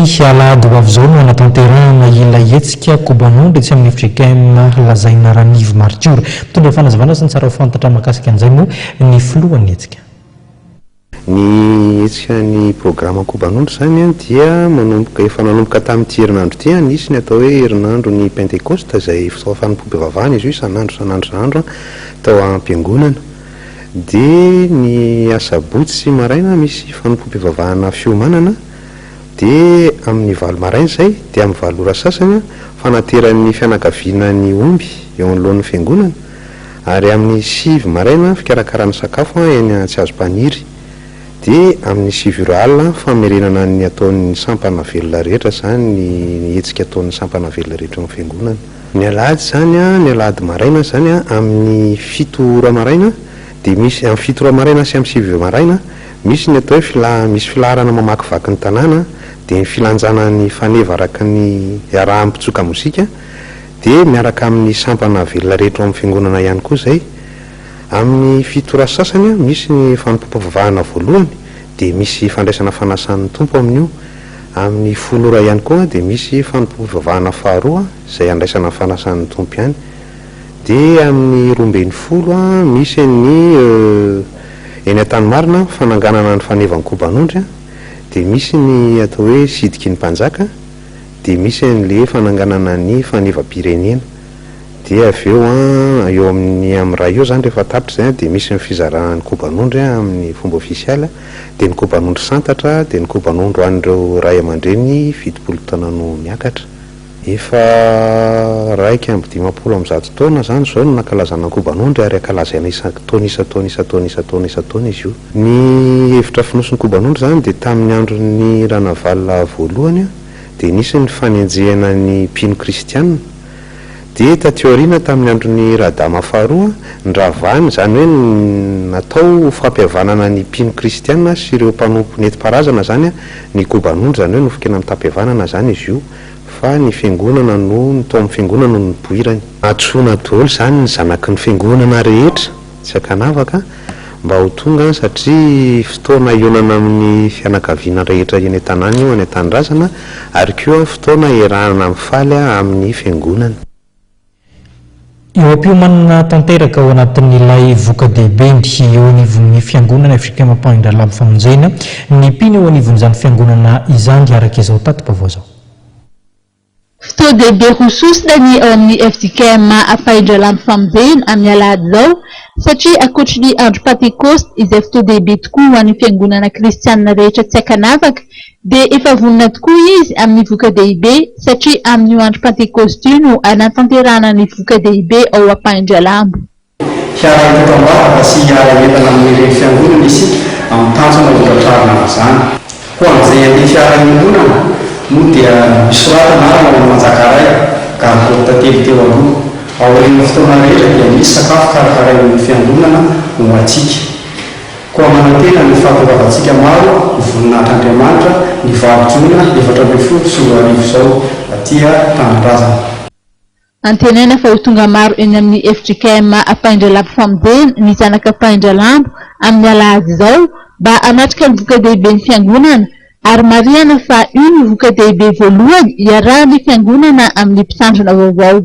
Amin'ny alahady ho avy izao no hanatanterahana ilay hetsika Kobanondro etsy amin'ny fjkm Lazaina Ranivo Martiora. Mitondra fanazavana sy ny tsara ho fantatra mahakasika an'izay moa ny filohan'ny hetsika. Ny hetsika ny programa Kobanondro izany dia manomboka efa nanomboka tamin'ity herinandro ity, nisy ny atao hoe herinandron'ny Pentekosta izay fanompoam-pivavahana izy io isan'andro isan'andro isan'andro tao am-piangonana. Dia ny asabotsy maraina misy fanompoam-pivavahana fiomanana dia amin'ny valo maraina izay dia amin'ny valo ora sasany fanateran'ny fianakaviana ny omby eo anoloan'ny fiangonana. Ary amin'ny sivy maraina fikarakarana sakafo eny Antsiazompaniry. Dia amin'ny sivy ora alina famerenana ny ataon'ny sampana velona rehetra izany, ny hetsika ataon'ny sampana velona rehetra ao amin'ny fiangonana. Ny alahady izany, ny alahady maraina izany amin'ny fito ora maraina dia misy, amin'ny fito ora maraina sy amin'ny sivy maraina misy ny atao hoe fila, misy filaharana mamakivaky ny tanàna, dia ny filanjana ny faneva araka ny iarahan'ny mpitsoka mozika. Dia miaraka amin'ny sampana velona rehetra ao amin'ny fiangonana ihany koa izay. Amin'ny fito ora sasany misy ny fanompoam-pivavahana voalohany, dia misy fandraisana fanasan'ny Tompo amin'io. Amin'ny folo ora ihany koa dia misy fanompoam-pivavahana faharoa izay andraisana ny fanasan'ny Tompo ihany. Dia amin'ny 12 misy ny eny Antanimarina fananganana ny fanevan'ny koban'ondry, dia misy ny atao hoe sidiky ny mpanjaka. dia misy an'le fananganana ny fanevam-pirenena, dia avy eo an, eo amin'ny amin'ny iray eo izany rehefa tapitra izay an, dia misy ny fizarana ny koban'ondry an amin'ny fomba ofisialy an, dia ny koban'ondry santatra, dia ny koban'ondry ho an'ireo ray aman-dreny 70 taona no miakatra. Efa 151 taona izany izao no nankalazana ny koban'ondry ary ankalazaina isan-taona isan-taona isan-taona isan-taona isan-taona izy io. Ny hevitra fonosin'ny koban'ondry izany dia tamin'ny andron'ny Ranavalona voalohany dia nisy ny fanenjehana ny mpino kristiana. Dia taty aoriana tamin'ny andron'i Radama faharoa, noravany, izany hoe natao ho fampihavanana ny mpino kristiana sy ireo mpanompo nentim-paharazana izany ny koban'ondry, izany hoe nofon-kena mitam-pihavanana izany izy io fa ny fiangonana no, ny tao amin'ny fiangonana no nipoirany. Antsoina daholo izany ny zanaky ny fiangonana rehetra. Tsy ankanavaka mba ho tonga satria fotoana hionana amin'ny fianakaviana rehetra eny an-tanàna io, any an-tanindrazana ary koa fotoana iarahana mifaly amin'ny fiangonana. Eo am-piomanana tanteraka ao anatin'ilay voka-dehibeny eo anivon'ny fiangonana fjkm Ampangindralambo Famonjena ny mpino eo anivon'izany fiangonana izany araka izao tati-baovao izao. Fotoan-dehibe ho sosona ny ao amin'ny fjkm Ampahindralambo Famonjena amin'ny alahady izao satria ankoatry ny andro Pantekosta izay fotoan-dehibe tokoa ho an'ny fiangonana kristianina rehetra tsy ankanavaka dia efa vonona tokoa izy amin'ny voka-dehibe satria amin'io andro Pantekosta io no hanatanterahana ny voka-dehibe ao Ampahindralambo. Hiara-hitotam-bavaka sy hiara-hientana amin'ireny fiangonana isika amin'ny tanjona ho tratrarina amin'izany. Ho an'izay handeha fiara-iombonana moa dia misorata anarana ao amin'ny Manjakaray, gare Porte telo teo aloha. Aorian'ny fotoana rehetra dia misy sakafo karakarain'ny fiangonana ho antsika. Koa manantena ny fahatongavantsika maro ho voninahitr'Andriamanitra ny valo jona 2014 izao aty Tanindrazana. Antenaina fa ho tonga maro eny amin'ny fjkm Ampahindralambo Famonjena ny zanaka Ampahindralambo amin'ny alahady izao mba hanatrika ny voka-dehiben'ny fiangonana ary marihana fa io no voka-dehibe voalohany iarahan'ny fiangonana amin'ny mpitandrina vaovao.